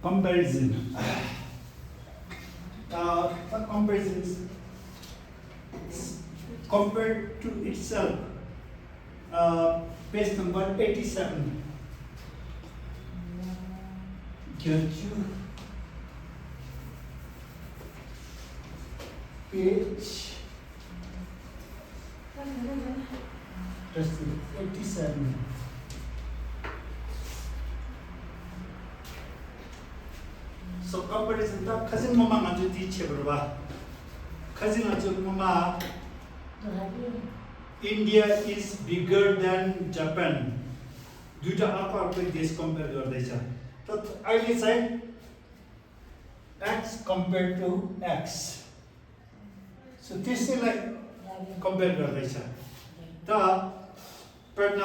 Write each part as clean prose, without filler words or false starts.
comparison. The comparisons compared to itself. Page number 87. Get you page 87. So comparison ta cousin mama ngaju di chebrwa. Cousin ngaju mama India is bigger than Japan. दुईटा अर्को देश compare गर्दैछ त अहिले चाहिँ x compared to x so त्यसैलाई compare गर्दैछ त पढ्न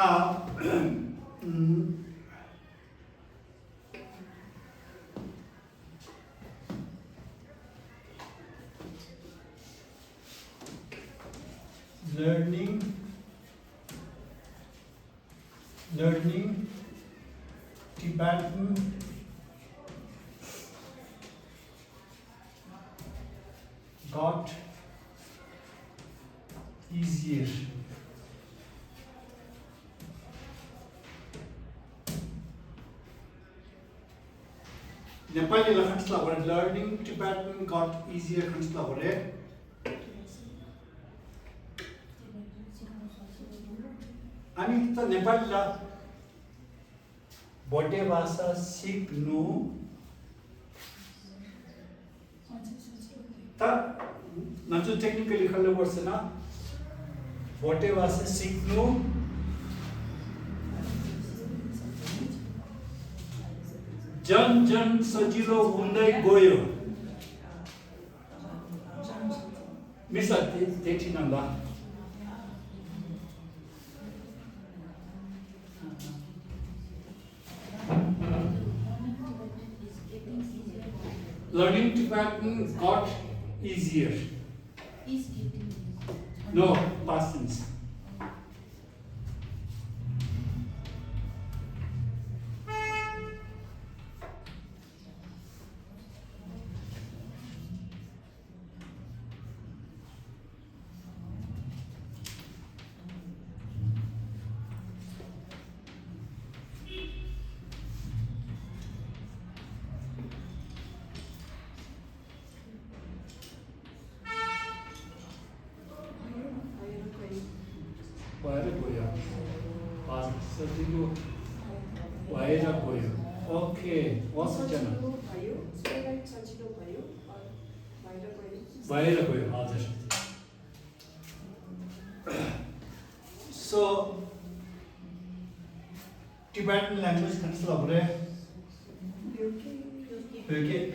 learning Tibetan got easier. Nepali learning Tibetan got easier. अनि त नेपालीलाई भोटे भाषा सिक्नु त नजु टेक्निकली खल्ले पर्दैन भोटे भाषा सिक्नु जन सजिलो हुँदै गयो मिस देखिन ल Learning Tibetan got easier. No, past tense. Okay, what's the channel? So, Tibetan language consists of okay.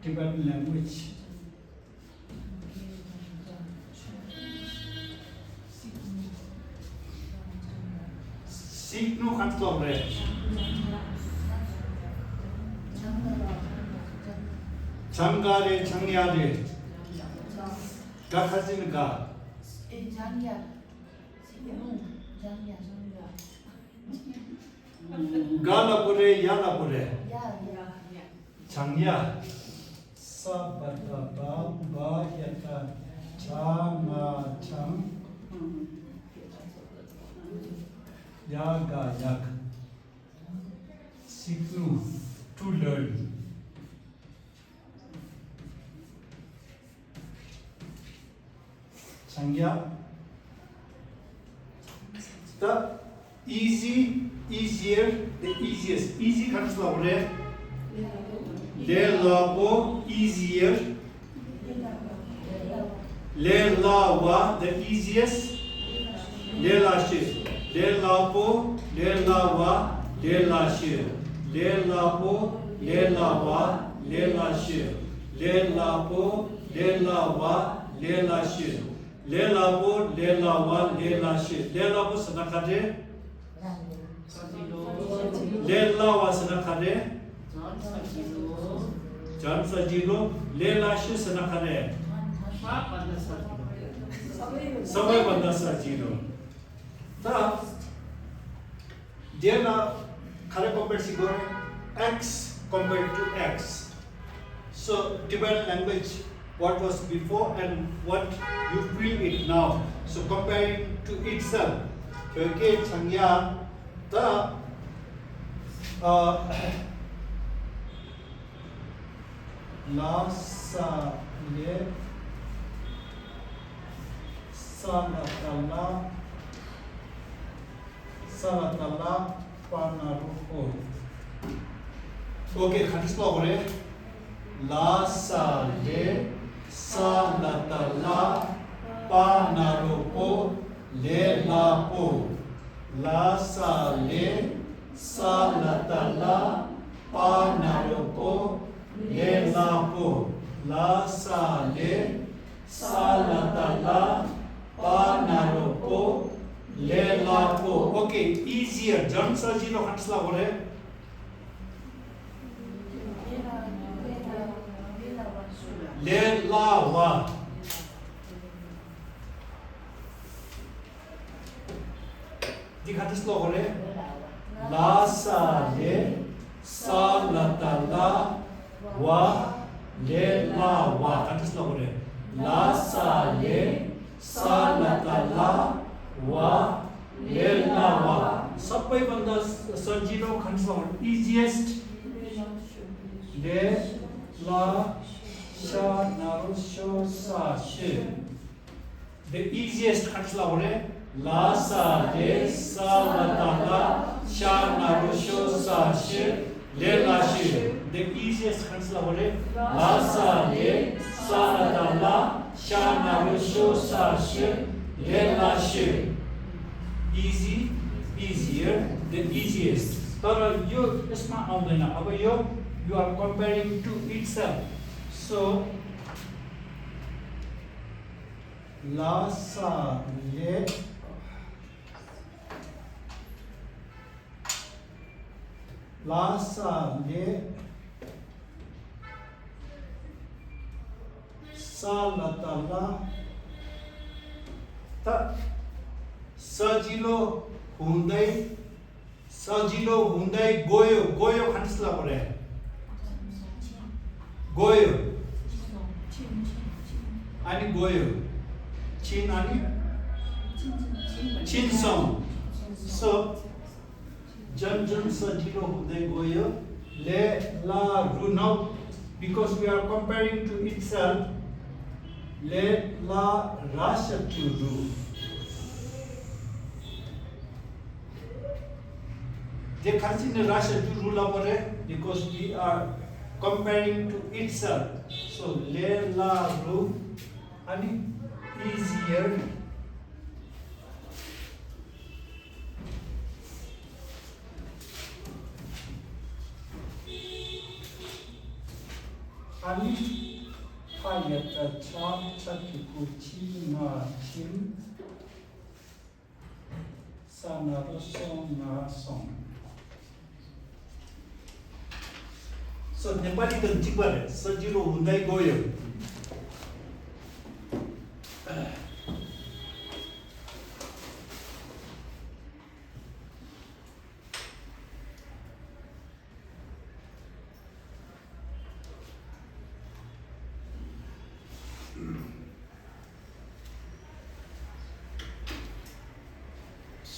Tibetan language. Siknu kantlobre. Changare changyare. Kakazin ga. Galapure yalapure. Changya. Sabata ba yata changa chang yaga yak siknu to learn changya the easier the easiest easy comes from Lelabo easier. Lelawa the easiest. Lelashir. Lelabo, lelawa, lelashir. Lelabo, lelawa, lelashir. Lelabo, lelawa, lelashir. Lelabo, lelawa, lelashir. Lelabo sanakade. Lelawa sanakade. 전 서지로 레라시 스나카네 समय भन्दा सजिलो त देला खाले compare गरे x compared to x so different language what was before and what you feel it now so comparing to itself okay changya ta lasa le salatala panaruko okay khatis lo gore la sale salatala panaruko le lapo la sale salatala panaruko le lapo la sale salatala panaruko le lapo okay easier jan sajilo khatsla gore le lawa di khatsla gore la sale salatala wa le lawa khatsla gore la sale salatala wa le lawa sabai banda sajilo khatsla easiest le la sha naru sho sa shi the easiest khatsla gore la sa le salatala sha naru sho sa shi le la shi the easiest khatsla gore la sa le salatala sha naru sho sa shi le la shi easy easier the easiest tara yo यसमा आउँदैन अब यो you are comparing to itself so la sa le salatala ta सजिलो हुँदै गयो खान्सला परे गयो अनि गयो छिन अनि छिनसम so जन सजिलो हुँदै गयो ले ला रु now because we are comparing to itself le la rasha to ru they continue rasha to ru la pare because we are comparing to itself so le la ru ani easier ani hayata cha chakikuchi na chim sanaro song na song so Nepali त जिब्बर सजिलो हुँदै गयो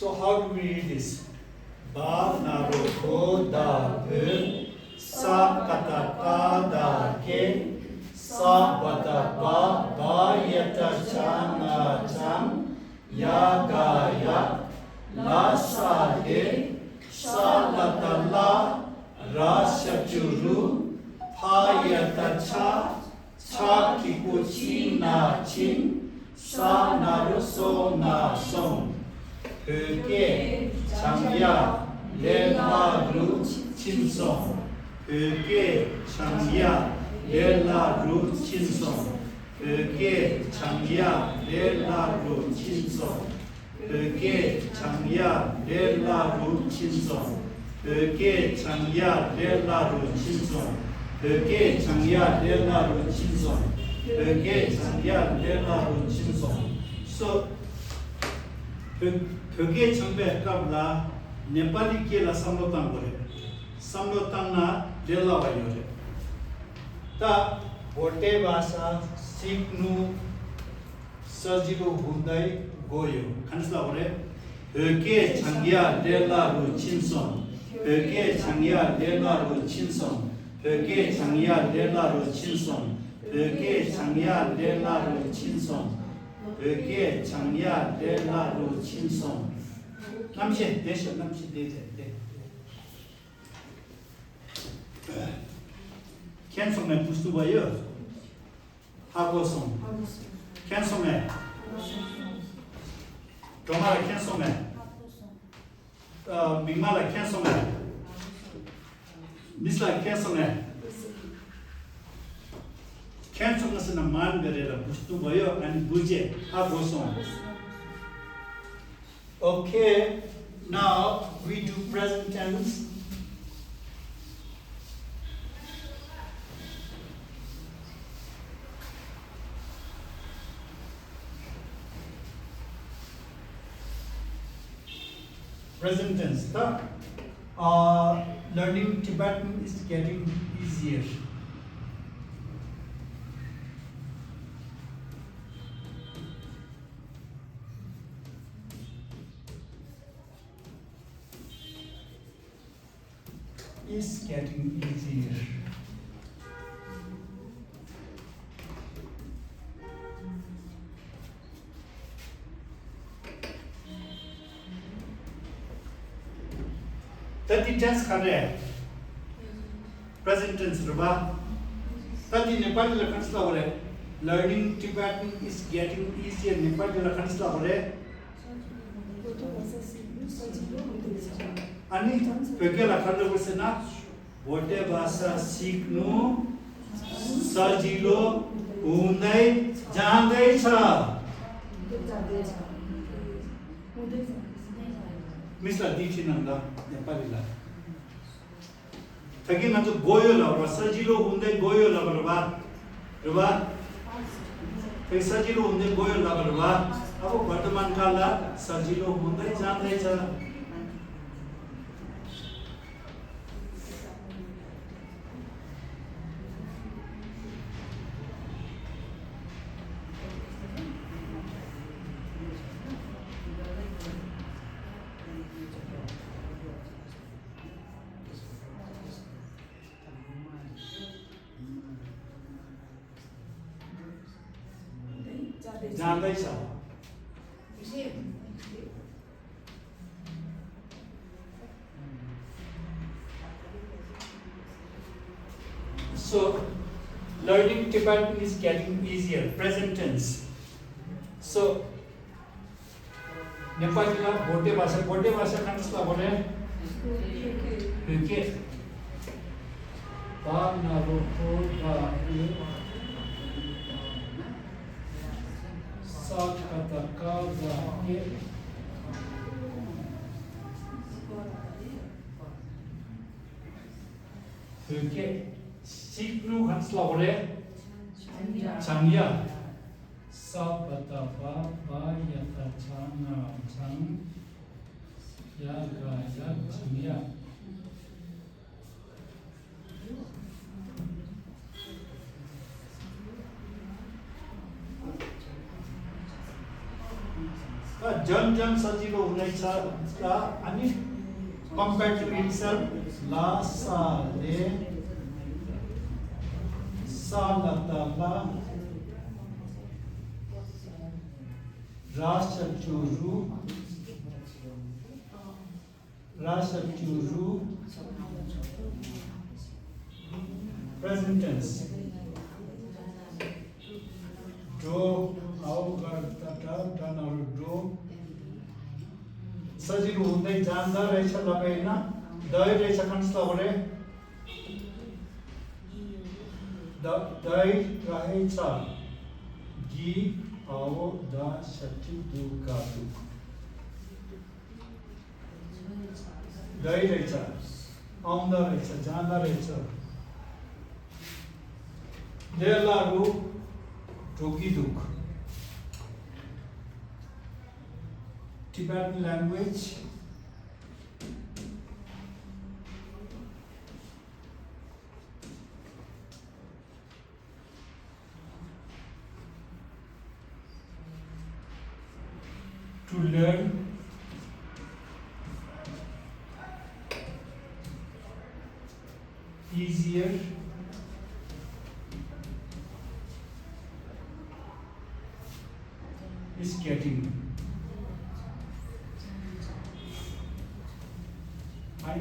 So how do we read this? Ba naru ko da sa kata ka da ke sa bata ba yata cha na cham ya ga ya la sa de sa la ta la ra sha churu ha yata cha ki ko chi na chin sa na ro so na song 그게 장야 렐라루 친송 그게 장야 렐라루 친송 그게 장야 렐라루 친송 그게 장야 렐라루 친송 벽에 장야 렐라로 진송 벽에 장야 렐라로 진송 벽에 장야 렐라로 진송 so 벽에 장배 갑라 네팔이 केला samlotang gore samlotang na lela vayo ta भोटे भाषा सिक्नु सजिलो हुँदै गयो खानुस् ल höke changya lela ru chinson höke changya lela ru chinson höke changya lela ru chinson höke changya lela ru chinson höke changya lela ru chinson 남시 대셔 남시 대세 캔송에 부스 봐요 하고송 캔송에 도마라 캔송에 빅마라 캔송에 미스라 캔송에 캔송에서는 만 베레라 부스 봐요 아니 부제 하고송 Okay, now we do present tense. Present tense. Learning Tibetan is getting easier. Is getting easier. Tadi tense kare present tense ruba tadi Nepali la kansla hore learning Tibetan is getting easier Nepali la kansla hore अनि पेकेला खण्ड बसेन भोटे भाषा सिक्नु सजिलो हुँदै जाँदैछ मिसला दिछि न ल नेपालीलाई थकिन त गयो ल सजिलो हुँदै गयो ल रुबा फेरि सजिलो हुँदै गयो ल रुबा अब वर्तमान काल सजिलो हुँदै जाँदैछ जाँदैछ So learning Tibetan is getting easier present tense so नेपालीमा भोटे भाषा कान्छला भने के बा नरो को बा सात कता का बा के के सिक्नु कान्छला भने 장야 사바다바 바야타 장나 장 야가 장야 जन सजिलो हुँदैछ अनि compared to itself la sa le sa la ta la rasa churu present tense do au garta danaru do सजिलो हुँदै जाँदा रहेछ लगाइन दही रहेछ कान्छला भने दही रहेछ गि आओ द सच्ची दु का दु दही रहेछ आउँदो रहेछ जाँदो रहेछ लेलारु ढोकीढुक Tibetan language to learn easier is getting है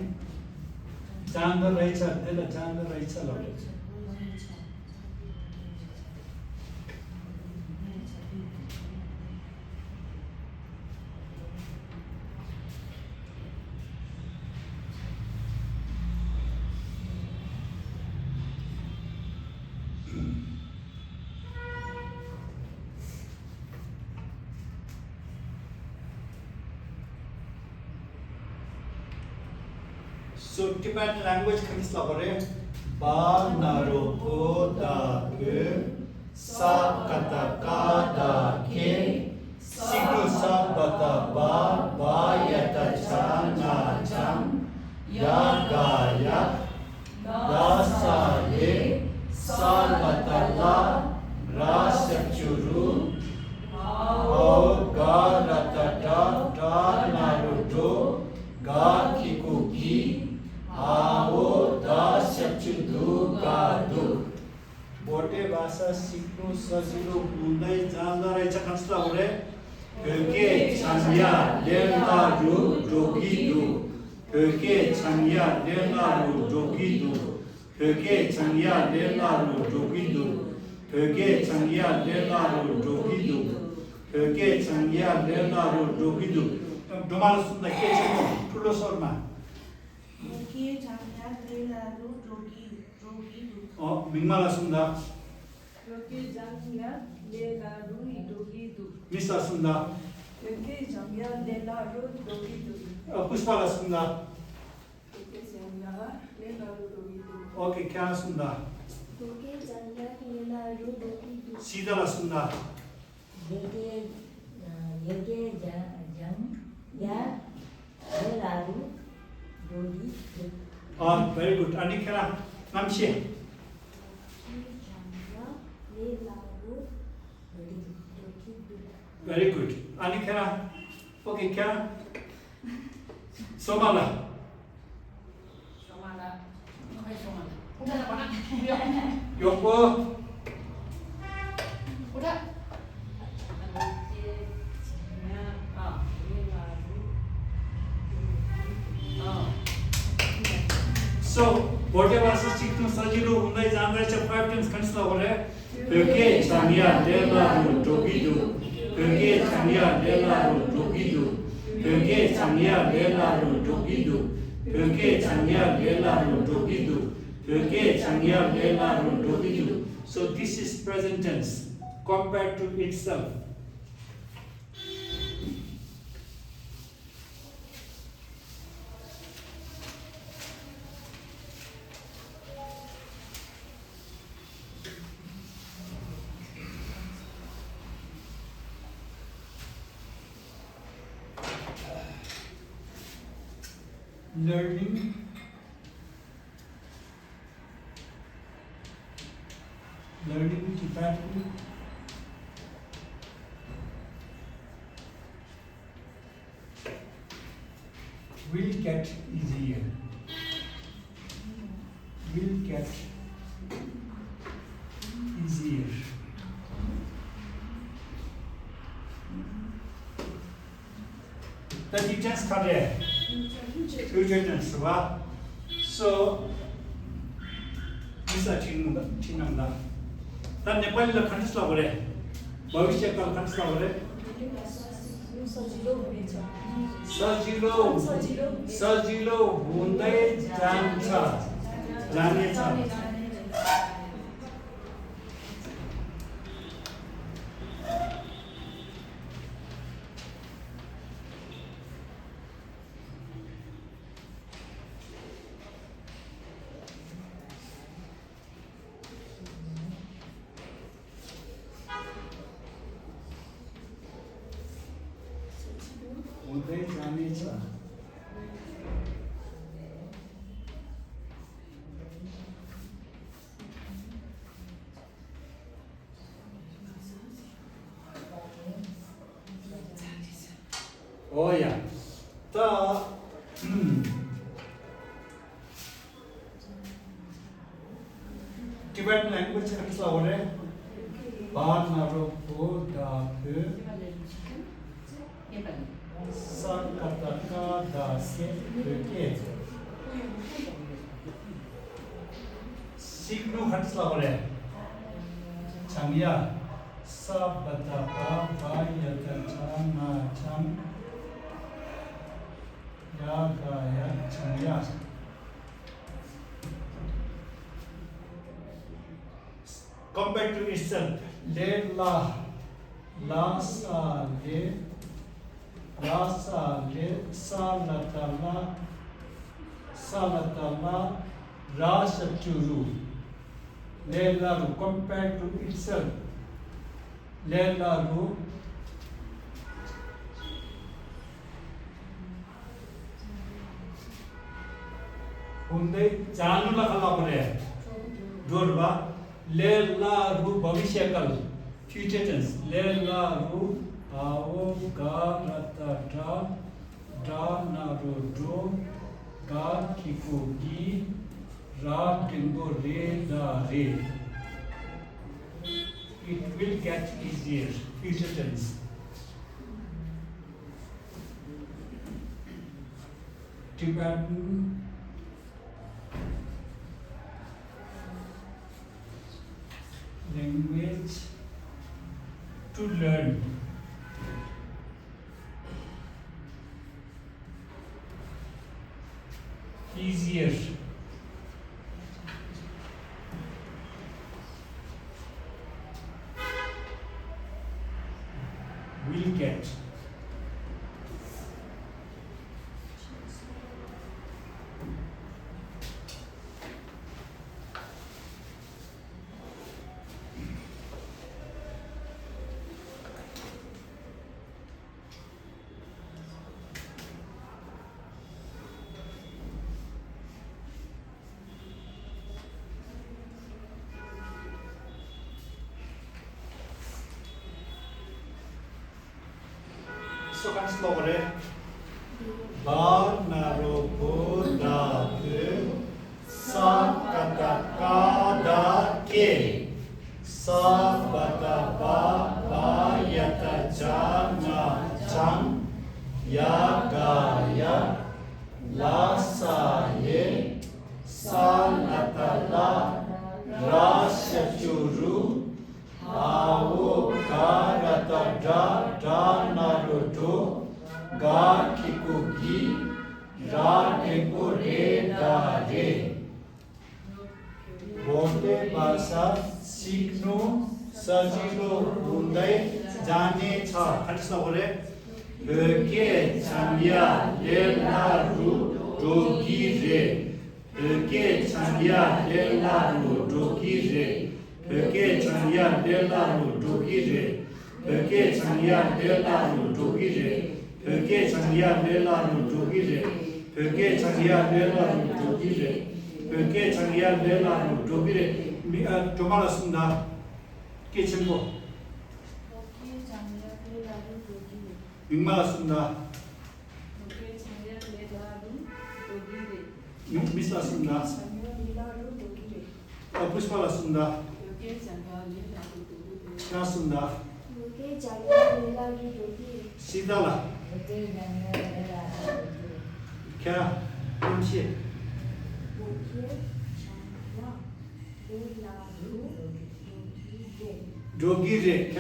जान्दो रहेछ त्यसलाई जान्दो रहेछ ल So Tibetan language khamis la gore ba naro po da ge sa kata ka da ke siku sa bata ba yata cha na cham ya ga ya da sa ye sa lata la ra sa churu o ga lata da naro do ga kiku ki आओ दास्यचुदुगादु बोटे भाषा सिक्नु सजिलो हुँदै जाँदो रहेछ कस्तो हुने höke changya lenaru dogidu höke changya lenaru dogidu höke changya lenaru dogidu höke changya lenaru dogidu höke changya lenaru dogidu डोमालो सुन्दा के छ ठुलो स्वरमा के जान्या लेलारु रोगी मिङमाला सुन्दा के जान्या लेलारु डोगी मिसा सुन्दा के जान्या लेलारु डोगी पुष्पाला सुन्दा के जान्या लेलारु डोगी ओके क्या सुन्दा के जान्या लेलारु डोगी सीधाला सुन्दा यके जन या लेलारु डोगी very good अनि खेला नामसे very good अनि खेला ओके क्या सोमाला udah lah pak योको udah So, whatever सिक्नु सजिलो हुँदै जाँदैछ 5 times कन्सिडर गरे höke changya lenaru dogidu höke changya lenaru dogidu höke changya lenaru dogidu höke changya lenaru dogidu höke changya lenaru dogidu. So this is present tense compared to itself. Learning Tibetan will get easier. Will get easier. The details come there. Future tense, right? So, this is a chinamda. तर नेपाली खण्डस्थ गरे भविष्यकाल खण्डस्थ गरे सजिलो हुँदै जान्छ जानेछ हुँदै जानेछ Oh yeah. The Tibetan language is over. Banaropo daku sakataka dake ke. Signu hats over. Changya sabatapa bayata chana chang. Yagaya Changya. Come back to itself. Le la sa le sa la ta la ra sa churu. Le la ru. Come back to itself. Le la ru. हुँदै जानुलाई खला परे जोडबा ले ला रु भविष्यकाल future tense ले ला रु आओ गा रता डा ना रो डो गा किको गी रा टिंगो रे दा रे it will get easier future tense Tibetan language to learn. Easier. Will get. So kan sloware ba naro boda ke sa kata kada ke sa bata ba yata jana chang ya gaya la sa ye sa lata la ra shachuru Awo karata da naruto ga kikugi ra neko re da re बोलते भाषा सिक्नु सजिलो हुँदै जानेछ खालिस नगरे के छानिया लेला रु डोगी रे के छानिया लेला रु डोगी रे के छानिया लेला रु डोगी रे के छानिया लेला रु डोगी रे के छानिया लेला रु डोगी रे के छानिया लेला रु डोगी रे के छानिया लेला रु डोगी रे 조말았습니다. 게 친구 빅말았습니다. 미스왔습니다. 부시말았습니다. 샤습니다. 시달라 캬 음식 조기제 캬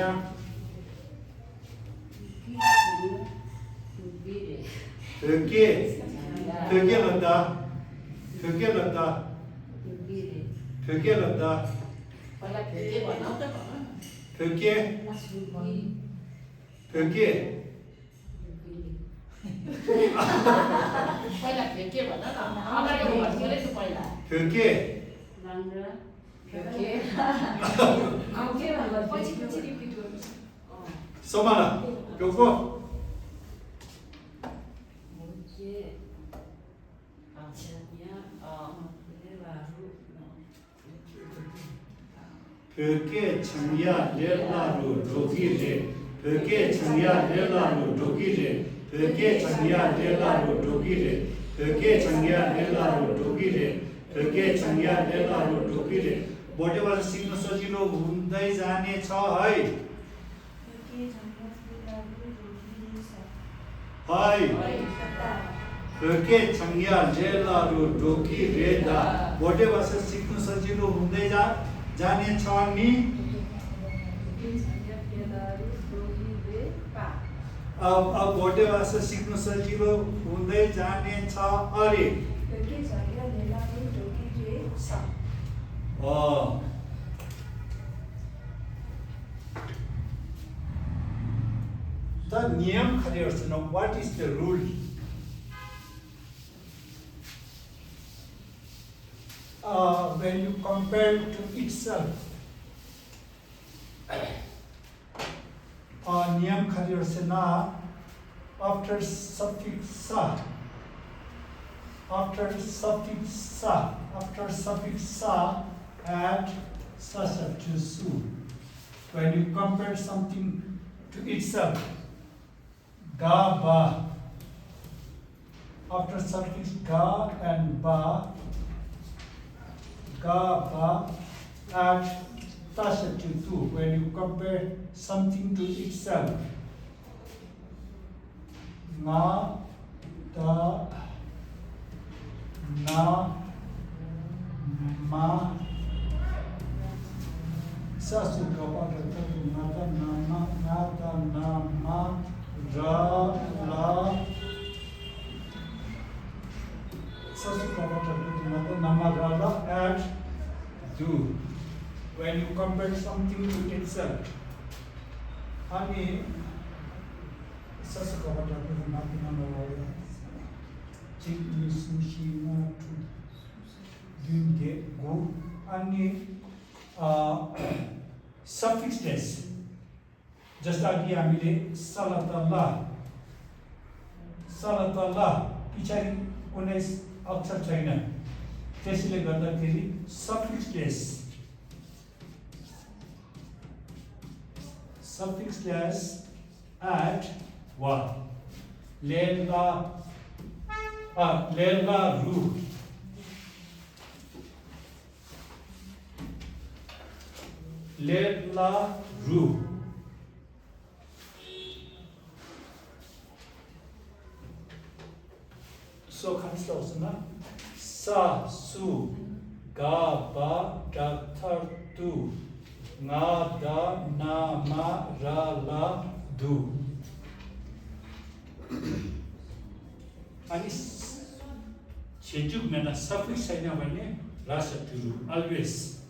벽에 넣다 소만아 요거 게 벽에 청야 레라루 로기레 벽에 청야 레라루 로기레 벽에 청야 레라루 로기레 벽에 청야 레라루 로기레 벽에 청야 레라루 로기레 whatever सिक्न सजिलो हुँदै जाने छ है 벽에 장면 내라루 도기 사 है 다 벽에 청야 레라루 로기레다 whatever सिक्न सजिलो हुँदै जाने छ नि 벽에 장면 내라루 도기 빠 अब whatever सिक्न सजिलो हुँदै जाने छ अरे 벽에 장면 내라루 도기 사 The niyam khadiyarsa. Now, what is the rule? When you compare to itself, niyam khadiyarsa na after suffix sa, add sasa to su. When you compare something to itself, ga ba. After suffix ga and ba, add sasa to su. When you compare something to itself, na, da, na, ma, sasu kapata tatu nata nama nata nama ra la sasu kapata tatu nata nama ra la add do. When you compare something to itself, ani sasu kapata tatu nata nama ra la chik ni sushi na tu dun ge go ani suffixless. जस्तो अघि हामीले सलतल्लाह पछाडि कुनै अक्षर छैन त्यसले गर्दाखेरि suffixless add wa lela ru lela ru. So comes the sa su ga ba da tha tu nga da na ma ra la du. अनि छेजुक मेना suffix छैन भने rasa tu always